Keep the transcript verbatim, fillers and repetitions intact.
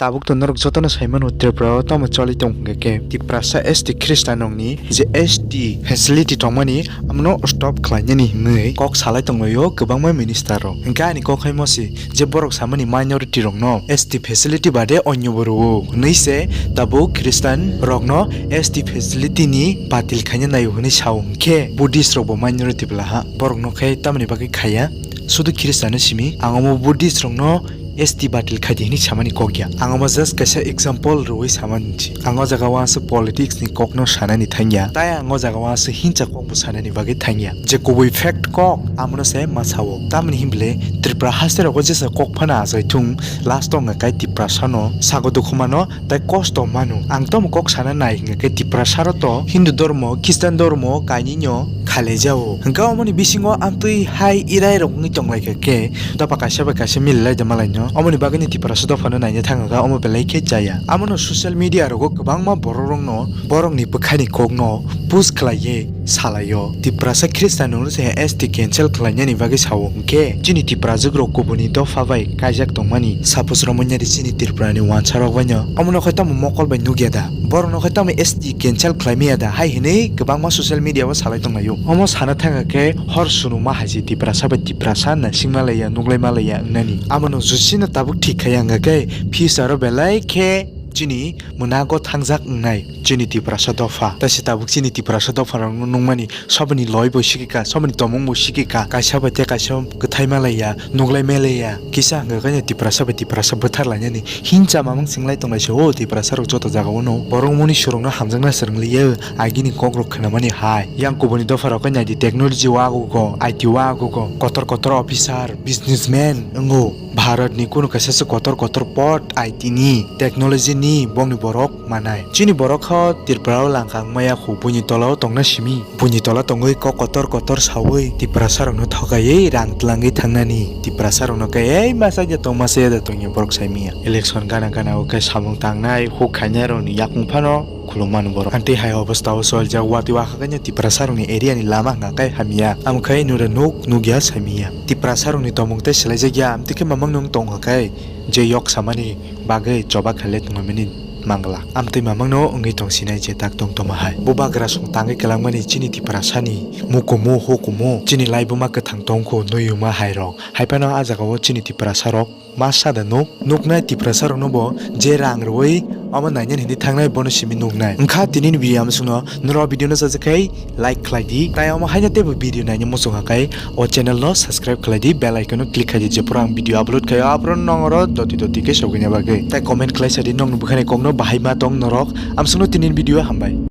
Tabuk to norok jotono saimano Tripura o tamo choli tong hwnkhe khe Tiprasa S T Khristanrokni je S T facility tongmani amono stop khlainani hwnwi kok salai tonglaio kwbangma minister rok. Hwnkhe ani kok hai mosi je borok samani minority rokno S T facility bade onyobo rwo hwnwi se tabuk Khristan rokno S T facility ni batil khaina naio hwnwi sao hwnkhe Buddhist rokbo minority bwlaha borokno khe tamoni bagwi khaiya. Sudu Khristanno simi ang omo Buddhist rokno S T batil khaidi hwnwi samani kok ya. Ang omo just kaisa example rwui samani si. Ang o jaga o aswk politics ni kokno sanani thangya. Tai ang o jaga o aswk hinsa kokbo sanani bagwi thangya. Je kubui fact kok, amono se ma sao. Tamoni hinbile Tripura haste rogo jesa kok phano achai thung, last o wngkha kai Tiprasa no sago dukhu mano tai kosto mano. Ang tamo kok sana nai hwnkhe Tiprasa ro to Hindu dormo, Khristan dormo kainwi no khalai jao. Hwnkhe omoni bisingo amtwi hai irai rok wngwi tonglaikha khe, dopha kaisa bai kaisa mililai da malaino. Omoni bagwino Tiprasa dophano naina thangkha, omo belai khe chaya. Amono social media rogo kwbangma borok rokno borokni bwkhani kokno push khlaiwi salaio. Tiprasa Khristanrokno se S T cancel khlainani bagwi sao hwnkhe chini Tiprajwk rok kubuni dopha bai kaijak tongmani. Suppose romwi nadi chini Tripura ni wansa rok baino omono khe tamo mokol bai nukya da? Borokno khe tamo S T cancel khlaimaya da? Hai hwnwi kwbangma social media o salai tonglaio. Omo sana thangkha khe hor sunuma hai se Tiprasa bai Tiprasa naisingma laiya, nuglai ma laiya wngnani. Amono jusino tabuk thik khaiya wngkha khe future o belai khe chini mwnago thangjak wngnai chini Tiprasa dopha. Tei se tabuk chini Tiprasa dopha rokno nukmani soboni loi bo sikika, soboni tomung bo sikika, kaisa bai tei kaisa kwthai ma laiya, nuglai ma laiya. Kisa hwnkha khe Tiprasa bai Tiprasa bwthar lainani hinsa mamung singlai tonglai se o Tiprasa rok joto jaga o no. Borok moni surokno hamjakna swrwng liya, agini kok rok khwnamani hai. Yang kubuni dopha rok khe naidi technology wago go, I T wago go, kotor kotor officer, businessman wngo. Bharat ni kunu kaisa se kotor kotor pod I T ni, technology ni bongni borok manai. Chini borok kho Tripura o langkha wngmaya khu buini tola o tongna simi. Buini tola tongwi kok kotor kotor sawi Tiprasa rokno thokaiwi rang twlangwi thangnani. Tiprasa rokno khe ei masa ya tong masa ya da tongya borok saimaya. Election gana gana o khe samung tangnai huk khainai rokni yakung phano khulumani borok. Amtwi hai obostha o soljak watwi wakhakhaino Tiprasa rokni area ni lama hwnkha khe hamya. Amkhe nura nuk nukya saimaya. Tiprasa rokni tomung tei swlaijakya amtwi khe mamang nung tongkha khe je yok samani bagwi choba khaile tongmani mangla. Amtwi mamangno wngwi tongsinai je tak tong toma hai. Bubagra song tangwi kwlangmani chini Tiprasani mukumu hukumu chini laibuma kwthang tongkhu nuyuma hai rok. Hai phano ah jagao chini Tiprasa rok ma sada nuk nuknai Tiprasa rokno bo je rang rwui omo nainani hinwi thangnai bono simi nuknai. Wngkha tinini video amsukno norok video no sajak khai like khlai di. Tai omo haino teibo video naina muchung kha khai o channel no subscribe khlai di, bell icon no click khai di, jephru ang video upload khaio aphuru nongoro doti doti khe sogwina bagwi. Tai comment khlai sa di nokni bwkhani kokno bahai ma tong norok. Amsukno tinini video hambai.